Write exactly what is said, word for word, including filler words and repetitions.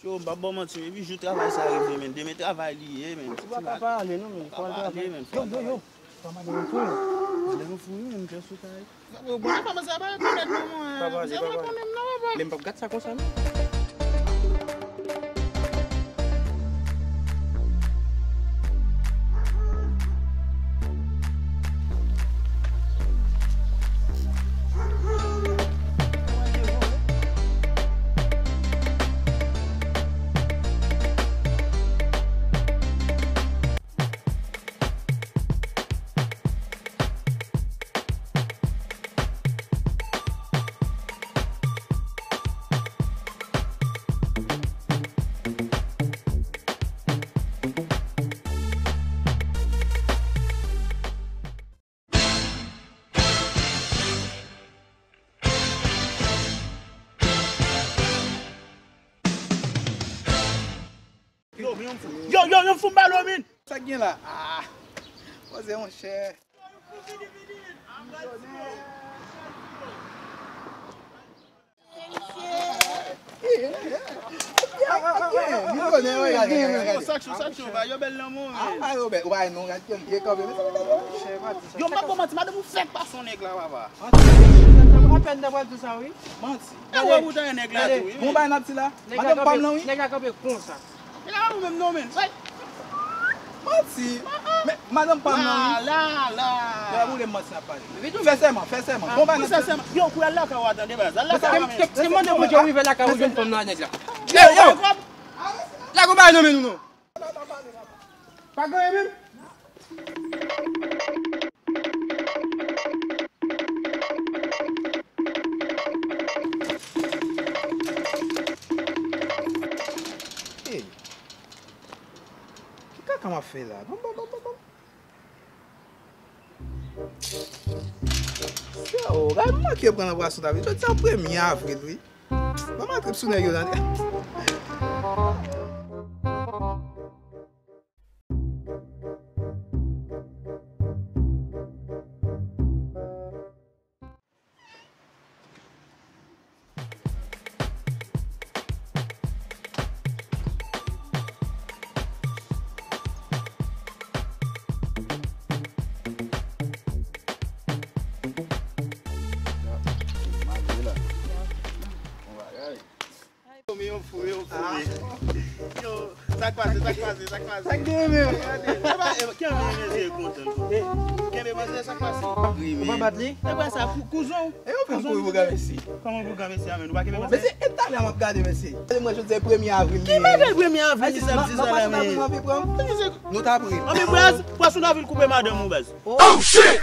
Yo, m p ap ba w manti, men epi jou travay sa rive, men demen travay li ye, men. Ou pa ka pa ale, non, men. Fò w al travay. Yo, yo, yo. Pa madanm fou, yo. Madanm fou, wi, men m fè sou kay. Yo, bon, papa, sa pa rekonèt non, mwen. Papa, se papa. Men m p ap gad sa konsa, non. Yo, yo, yo, fou m balo, min. Sa k gen la? Ah, poze, monchè. Yo, sa k cho, sa k cho, ba yo bèl lanmou, men. Ah, yo bèl, ou pa wè non, gad kèl vye kanpe, men sa bèl. Yo, m pa ko manti, madanm ou fèk pase yon nèg la, papa. Apèn nan pral di sa, wi. Manti. Gade, gade. Bon bagay n ap di la. Madanm pa m nan, wi. Nèg la kanpe konsa. Nèg la pa ou menm non, men. Manti. Men, madanm pa m nan, wi. La, la, la. Nèg la boule manti n ap pale. Fè sèman, fè sèman. Bon bagay n ap di. Yo, pou al lakay ou a tande, baz. Al lakay ou a, men. Se mande Bondye ou rive lakay ou jwenn fanm nan a nèg la. Yo, yo. Lage yon bagay nan men nou, non. Pa gen anyen menm. Hey, ki kaka m ap fè la? Ban m, ban m, ban m, ban m, ban m. Yo, gade m manke pran nan pwason ta vin. Jodi a premye avril, wi. Ban m al trip sou nèg yo la. Yo, men yon fou, men yon fou, men. Yo, sa k pase, sa k pase, sa k pase? Sa k genyen menm? Gade, e pa, e, ki anyen mesye kontan, kontan? Kenbe manzè, sa k pase? Ou pa bat li? E pa sa, kou-, kouzon. E yo fè kouri pou granmesi. Kòman pou granmesi a, men? Ou pa kenbe manzè? Mesye, e talè m ap gade, mesye. Gade mwen, jodi a premye avril. Ki bagay premye avril, sa ap di sa la, men? Nou ta pre. Anben, baz, pwason ta vin koupe madanm ou, baz. Oh, shit!